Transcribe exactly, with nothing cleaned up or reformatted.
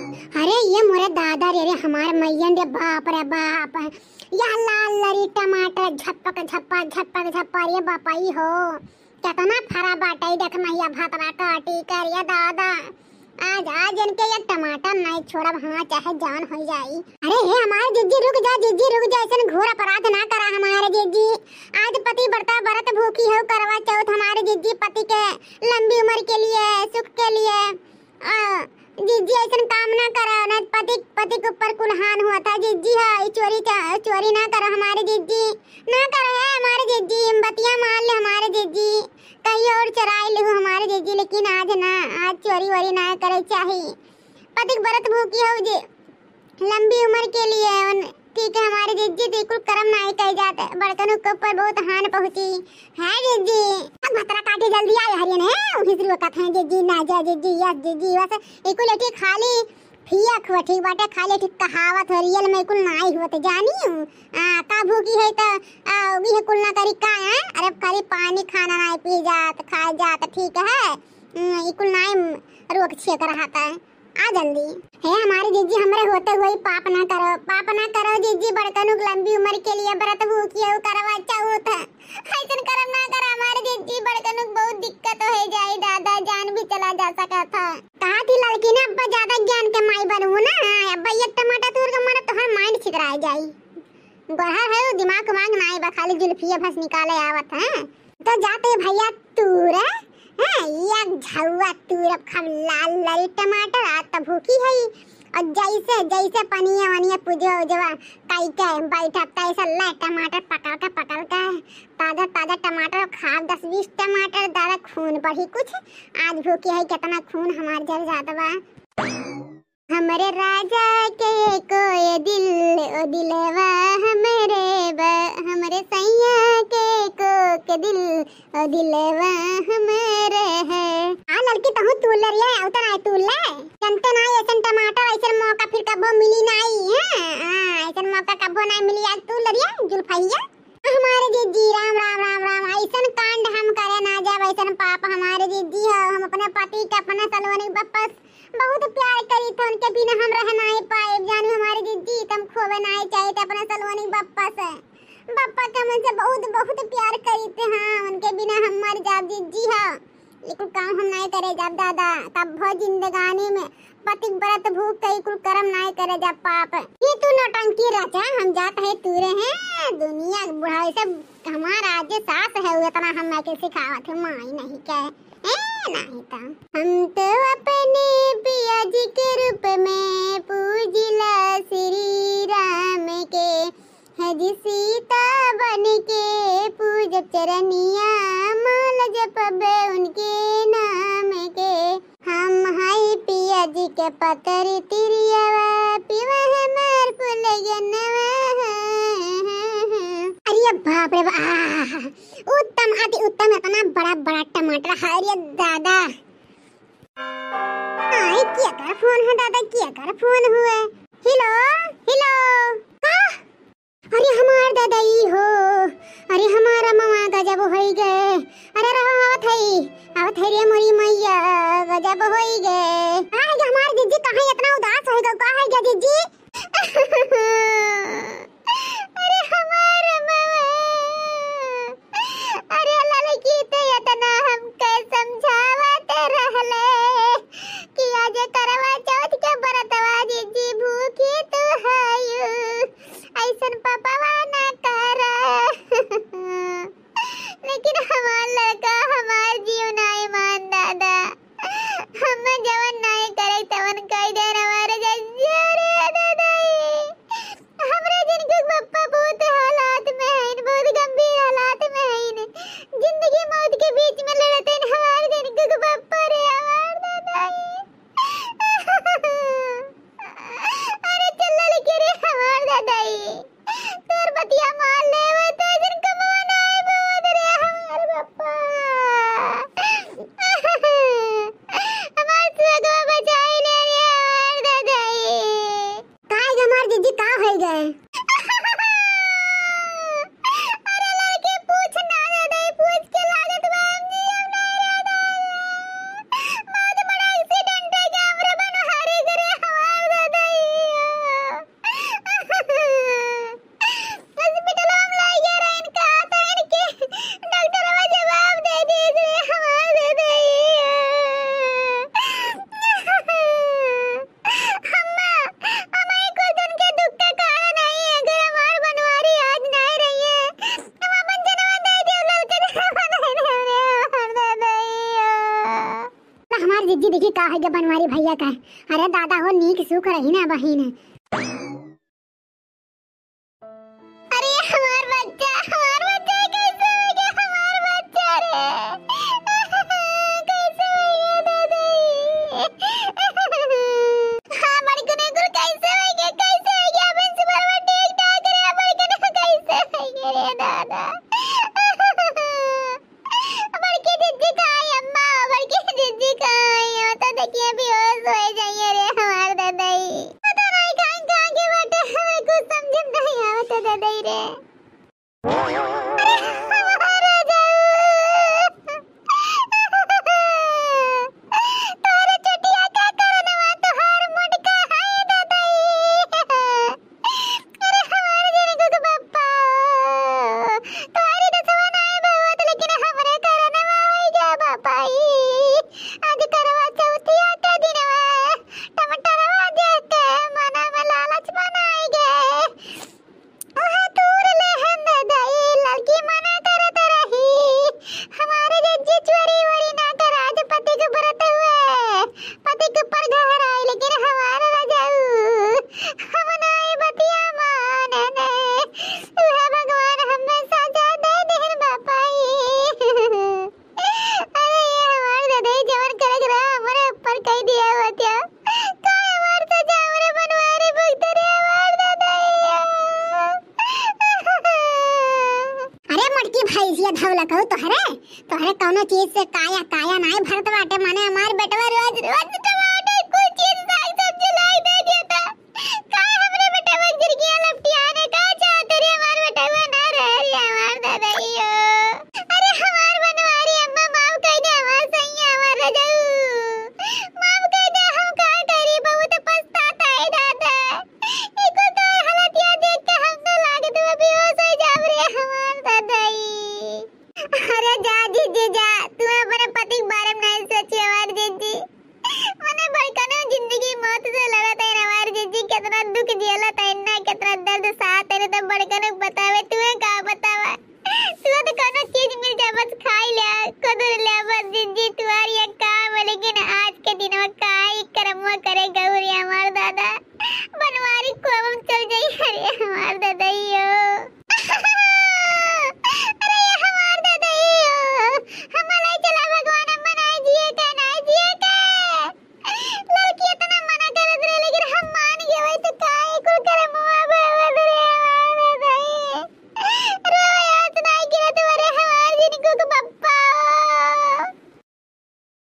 अरे ये मोरे दादा रे, रे हमार मइयन रे, बाप रे बाप। या लाल लरी टमाटर झपक झप्पा, झपक झप्पा रे बापई हो। केतना फरा बाटइ, देख मइया भतरा काटी कर ये दादा। आज, आज इनके ये टमाटर नाहीं छोड़ब, हाँ, चाहे जान होइ जाई। अरे हे हमार जिज्जी रुक जा, जिज्जी रुक जा, अइसन घोर अपराध ना करा हमार जिज्जी। आज पति बरता बरत भूखी हो करवा चौथ हमार जिज्जी, पति के लंबी उमर के लिए, सुख के लिए। आ, जिज्जी अइसन काम ना करा, ना पति, पति के ऊपर कुल हान होत है जिज्जी। हाँ, ई चोरी चा-, चोरी ना करा हमार जिज्जी, ना करा है हमार जिज्जी, हम बतिया मान ले हमार जिज्जी। कहीं और चोराइ लेहु हमार जिज्जी, लेकिन आज ना, आज चोरी वोरी ना करे चाही। पति के बरत भूखी हो जे लंबी उमर के लिए, उन, ठीक है हमार जिज्जी, तो कुल करम नाहीं कइ जात, बड़कन के ऊपर बहुत हान पहुँची है जिज्जी। अब भतरा काटी जल्दी आए हरियन है, हिसरू कथ है जिज्जी, ना जा जिज्जी, यस जिज्जी, बस इकुल एठी खाली फिया खुआ ठीक बाटे, खाली एठी कहावत हो, रियल में कुल नाहीं होत, जानी हूँ। आ, का भूखी है तो, आ, ये कुल ना करी का है? अरे खाली पानी खाना नाहीं पी जात, खाए जात, ठीक है। हम्म, ई कुल नाहीं रोक छेक रहा था। आ जल्दी। हे हमार जिज्जी, हमरे होते हुए पाप ना करो, पाप ना करो जिज्जी, बड़कनुक लंबी उमर के लिए बरत भूखी हो करवा चौथ। अइसन करम ना करा हमार जिज्जी, बड़कनुक बहुत दिक्कत होइ जाई दादा, जान भी चला जा सकत है। कहा थी लड़की ना, अब्बा ज्यादा ज्ञान के माई बनू ना, हाँ, अब्बा एक टमाटर तूर के मारा तोहर माइंड छितराइ जाई। गोरहर है, वो दिमाग उमाग नाहीं बा, खाली जुल्फिया भस निकाले आवत है। तो जाते भइया तूर, हैं, एक झउआ तूर, अब खाब लाल लाल टमाटर, आज तो भूखी है। और जैसे, जैसे पनिया वनिया पूजवा उजवा कई के बैठब, तैसे ले टमाटर पकड़ के, पकड़ के, ताजा ताजा टमाटर खाब, दस बीस टमाटर, दादा खून बढ़ी कुछ। आज भूखी है, केतना खून हमार जर जात बा। हमरे राजा के कोय दिल, ओ दिलवा हमरे बा, हमरे सैया के कोक दिल, ओ दिलवा हमरे है। आ लड़की, तहूँ तूर ले रे, अउतन आए तूर ले। जनते नाहीं, अइसन टमाटर, अइसन मौका फिर कबो मिली नाहीं, हाँ, हाँ, अइसन मौका कबो नाहीं मिली, आज तूर ले रे, जुल्फैया। हमारे जिज्जी, राम, राम, राम, राम, अइसन कांड हम करे ना जाब, अइसन पाप हमारे जिज्जी हो, हम अपने पति के, अपने सलोनी के बप्पा से बहुत प्यार करी थे, उनके बिना हम रह नाहीं पाए, जानी हमारे जिज्जी, तम खोवे नाहीं चाहित अपने सलोनी के बप्पा से, बप्पा के हमसे बहुत, बहुत प्यार करी थे, हाँ, उनके बिना हम मर जाब जिज्जी हो। ई कुल काम हम नाहीं करे जाब दादा, कब्बो जिंदगानी में पति के बरत भूख के ई कुल करम नाहीं करे जाब पाप। ये तू नौटंकी रचा, हम जात है तूरे हैं, दुनिया के बुढ़ाई सब हमार आज सास है, वो इतना हम के सिखावत है, माई नहीं के, ए, नहीं तो। हम तो अपने पिया जी के रूप में पूजिला श्री राम के, है जी सीता बन के पूजब चरनिया, माला जपबे उनके नाम के। हम हई पिया जी के पतरी तिरियवा, पीवा हमार फुलगनवा। अरे बाप रे बाप, आह, उत्तम, अति उत्तम, इतना बड़ा बड़ा टमाटर, अरे दादा। आई, केकर फोन है दादा, केकर फोन हुए? हेलो, हेलो, का? अरे हमार दादा ई हो, अरे हमार अम्मा गजब होई गए। अरे रवा आवत हई, आवत हई रे मोरी मैया, गजब होई गए। का है गे हमार जिज्जी, काहे इतना उदास होई गए, का है गे जिज्जी? अरे हमार अम्मा, अरे ललकी तो इतना हमके समझावत रहले कि आज करवा चौथ के बरतवा जिज्जी भूखी तू हयू, अइसन पपवा ना कर। लेकिन हमार लड़का हमार जिउ नाहीं मान दादा, हम जवन नाहीं करे तवन कह दे हमारे जिज्जी। अरे दादा, हमरा जिनके बप्पा बहुत हालात में हईन, बहुत गंभीर हालात में हईन, जिंदगी मौत के बीच में लड़त हईन हमार जिनके बप्पा रे, हमार दादा। अरे चल लड़के रे हमार दादा, तोर बतिया मान लेवे तो जिनके मान आए बहुत रे हमार बप्पा। हमार सुगवा बचाई ले रे हमार दादा। काहे गे हमार जिज्जी, का होई गए? अरे लड़के पूछ ना रे, नहीं पूछ के लागत बा, हम जियब ना रे दादा। बहुत बड़ा एक्सीडेंट है, कैमरा बन हारे करे हमार जब बनवारी भैया का, अरे दादा हो, नीक सुख रही ना बहिन। अरे हमार बच्चा, हमार बच्चा कैसे होइ गया, हमार बच्चा रे? कैसे होइ गया दादा? हाँ, बड़कने कुल कैसे होइ गया, कैसे होइ गया? अपन से बड़वा ठीक ठाक रहे, बड़कने कैसे होइ गया रे दादा? बड़की जिज्जी कहाँ है अम्मा? बड़की जिज्जी कहाँ है? वो तो देखिए बेहोश होइ जाइए रे हमार ददई। पता नहीं कहाँ, कहाँ के बाटे, हमें कुछ समझ में नहीं आवत है ददई रे। अरे हमार राजा, तोहरे चटिया का करनवा, तोहार मोटका है ददई। अरे हमारे जने को तो बापा, तुम्हारी तो सवा नाय बहुत, लेकिन हमरे करनवा होइ गया बापा ई। आज करवा चौथिया के दिनवा टमाटरवा देख के मना में लालच बनाई गए। ओहे तूर लेहन ददई, लड़की मना करत रही। हमारे जज्जी चोरी वोरी ना कर, आज पति के व्रत हुए। पति के ऊपर घर आई, लेकिन हमार रजाऊ, हम नाई बतिया मानने। उहे भगवान हमें सजा दे देहन बापाई। अरे ये हमार ददई जवन करे के रहा, हमरे ऊपर कई दिया बतिया। का हमार सजा हमरे बनवारी भुगते रे हमार ददई। अरे मोटकी भैंसिया धौलकऊ तोहरे, तोहरे कौनो चीज से काया, काया नाय भरत बाटे, माने हमार बेटवा रोज, रोज टमाटर कुल चीज साग सब्जी लाई दे देता। का हमरे बेटवा के जिरगिया लपटियाने का चाहत रे, हमार बेटवा ना रह रे, हमार ददइयो। अरे हमार बनवारी अम्मा माफ कई दे, हमार सैया, हमार रजऊ। माफ कई दे, हम का करी, बहुत पछतात है दादा। इको तो हालतिया देख के हम तो लागत बा बेहोश हो जाब रे हमार ददई। अरे जा जिज्जी जा, तू अपने पति के बारे में नहीं सोची हमार जिज्जी। मने बड़कनो जिंदगी मौत से लड़त है हमार जिज्जी, कितना दुख झेलत है ना, कितना दर्द सहत है, तो बड़कनो बतावे, तू का बतावा। तू तो कोनो चीज मिल जाए बस खाई ले, कुदुर ले बस जिज्जी, तुम्हारी एक काम है, लेकिन आज के दिन में काई करमवा करे गौरी हमार दादा। बनवारी को हम चल जाई। अरे